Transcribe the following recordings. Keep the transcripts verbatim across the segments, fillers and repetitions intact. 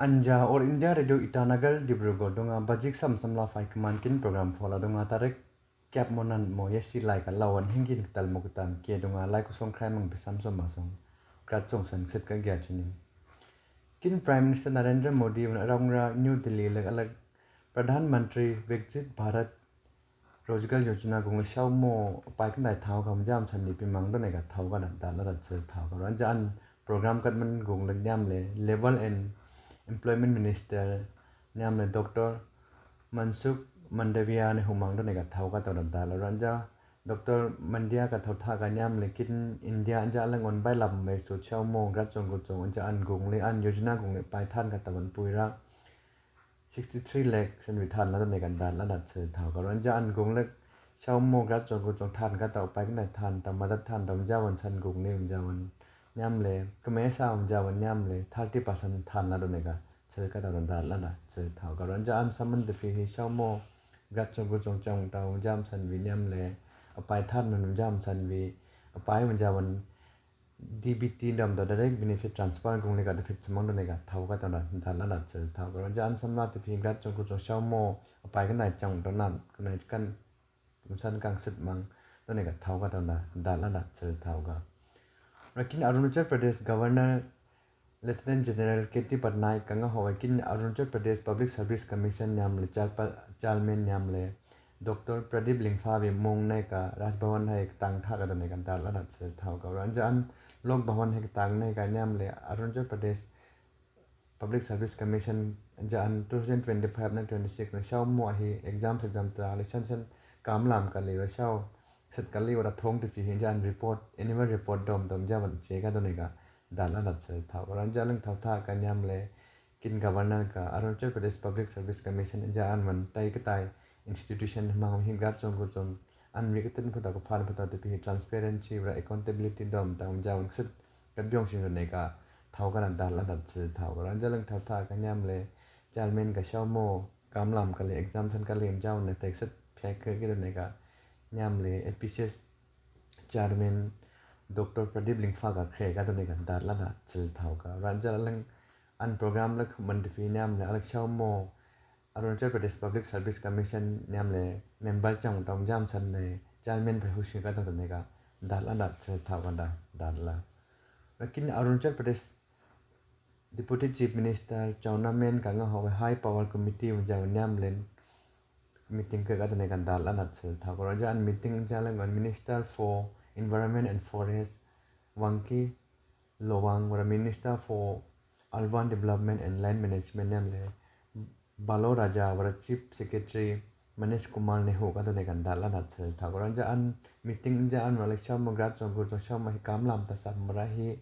Anja All India Radio Itanagar, Dibrugarh dungah bajik sam samla fai kman kin program fola dungah tarik kiap monan mo yesi lai ka lawan hingin tal mo kutan kia dungah lai kusong krai mang pisam som masong. Krat song san sit ka gia chini. Kin Prime Minister Narendra Modi un arong ra New Delhi lek alek Pradhan Mantri Viksit Bharat Rojgar Yojana gung le shau mo pai kandai thau ka jam san ni pi mang done ka thau ka na da la da chil thau ka ran jan program kat man gung le niam le Labour and Employment Minister niam le Doctor Mansukh Mandaviya ne hu mang done ka thau ka tau da la ran ja Doctor Mandaviya ka thau tha ka niam le kin India ja le ngon bai lap mai su shau mo grat chong gu chong ja an gung le an yojana gung le pai than ka tau an pui ra sixty three lakh sen wi than la done ka da la da chil thau ka ran ja an gung le shau mo grat chong gu chong than ka tau pai kandai than tau madat than tau jawan san gung le jawan niam le kmesa jawan niam le thirty percent than la done ka chil ka tau da la da chil thau ka ran ja an saman de fi hi shau mo grat chong gu chong chong tau jam san wi niam le apai than man jam san wi apai man jawan D B T dam da direct benefit transfer gung le ka da fit samang done ka thau ka tau da da la da chil thau ka ran ja an samla te phi grat chong gu chong shau mo apai kandai chong tau nan kandai kan san kang sit mang done ka thau ka tau da da la da chil thau ka. Ra kin Arunachal Pradesh Governor Lieutenant General K T Patnaik ka nga hoa kin Arunachal Pradesh Public Service Commission niam le chairman niam le Doctor Pradip Lyngba wi mung ne ka Raj Bhavan hai tang tha ka done ka da la da chil thau ka ran ja an Lok Bhavan hai tang ne ka niam le Arunachal Pradesh Public Service Commission ja an two thousand twenty five na twenty six na shau mo hi exam exam tra le shan shan kam lam ka le shau set ka le ra thong te phi ja an report annual report dom dom jawan che ka done ka da la da chil thau ka ran ja leng thau tha ka niam le kin governor ka Arunachal Pradesh Public Service Commission ja an man tai ka tai institution mang hi grat chong gu chong an wi ka tin phuta ka fan phuta te phi transparency ra accountability dom dom jawan sit ka biong shin ne ka thau ka na da la da chil thau ka ran ja leng thau tha ka niam le chairman ka shau mo kam lam ka le exam than ka le jawan ne tek sit phek ka ki ne ka niam le A P C S chairman Doctor Pradip Lyngba ka khe ka done ka da la da chil thau ka ran ja leng an program le man de fi niam le alek shau mo Arunachal Pradesh Public Service Commission niam le member chang tau jam san ne chairman pe hushi ka done ka da la da chil thau ka da da la. Lakin Arunachal Pradesh Deputy Chief Minister Chowna Mein ka nga hoa High Power Committee u jaw niam le meeting ka ka done ka da la da chil thau ka ran ja an meeting ja le ngon Minister for Environment and Forest Wankhee Lobang ra Minister for Urban Development and Land Management niam le Balo Raja ra Chief Secretary Manish Kumar ne hu ka done ka da la da chil thau ka ran ja an meeting ja an ra le shau mo grat chong gu chong shau mo hi kam lam ta sam ra hi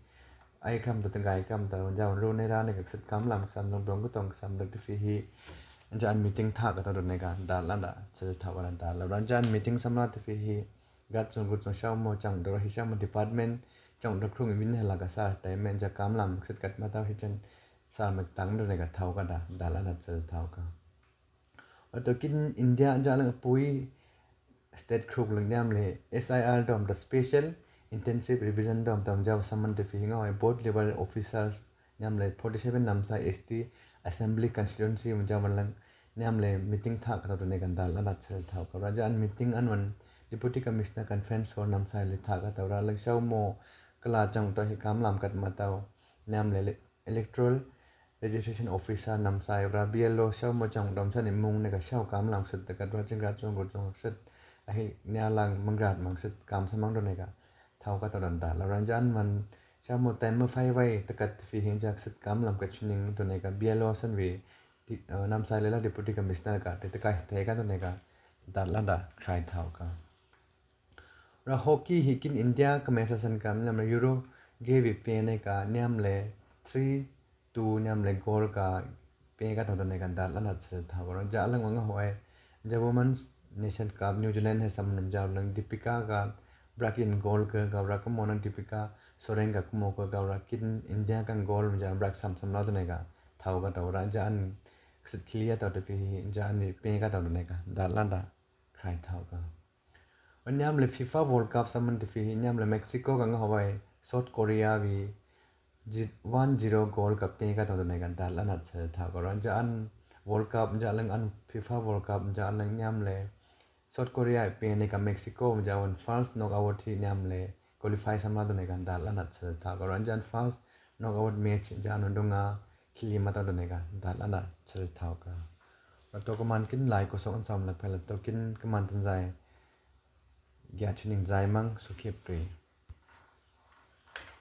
ai kam ta tengai kam ta ja ru ne ra ne ka sit kam lam sam dong dong ku tong sam da te phi hi ja an meeting tha ka ta done ka da la da chil thau ka da la ran ja an meeting sam la te phi hi grat chong gu chong shau mo chang do hi shau mo department chang do krung i bin la ka sa tai men ja kam lam sit kat ma tau hi chen sa ma tang do ne ka thau ka da da la da chil thau ka. Ato kin India ja lang pui state kruk lang niam le S I R dom da special intensive revision dom dom jaw saman de fi nga both level officers niam le forty seven Namsai S T assembly constituency mun jaw lang niam le meeting tha ka ta ne ka da la da chil thau ka ra ja an meeting an wan Deputy Commissioner Conference Hall Namsai le tha ka ta ra lang shau mo kala chang to hi kam lam kat ma tau niam le electoral registration officer Namsai ra B L O shau mo chang dom san i mung ne ka shau kam lam sit ta ka ra ching ra chung gu chung sit a hi nia lang mang rat mang sit kam sa mang do ne ka thau ka ta ran da la ran ja an man shau mo tai ma fai vai ta ka fi hin jak sit kam lam ka chuning do ne ka B L O san wi Namsai le la Deputy Commissioner ka te ta ka te ka do ne ka da la da krai thau ka. Ra hockey hi kin India ka mesa san ka niam le Euro ge vi pe ne ka niam le three two niam le goal ka pe ka thong ne ka da la na chil thau ka ra ja lang nga hoa ja Women's Nation Cup New Zealand he sam nam ja lang Deepika ka brak in goal ka ka ra ka mo na Deepika Soren ka mo ka ka ra kin India ka goal ja brak sam sam la ne ka thau ka thau ra ja an sit khilia thau te pi ja an pe ka thong ne ka da la da krai thau ka. Niam le FIFA World Cup saman te fi niam le Mexico ka nga hoa South Korea vi One zero goal ka pee ka tong toneka nda lana chel thao ka. Ron ja an World Cup ja leng an FIFA World Cup ja leng niam le South Korea pee ne ka Mexico ja an first knockout hi niam le qualify samla toneka nda lana chel thao ka. Ron ja an first knockout match ja an dunga khili ma tong toneka nda lana chel thao ka. Ra to kaman kin lai ko sok an sam lak pela to kin kaman tan jai. Gia chuning jai mang so kip ri.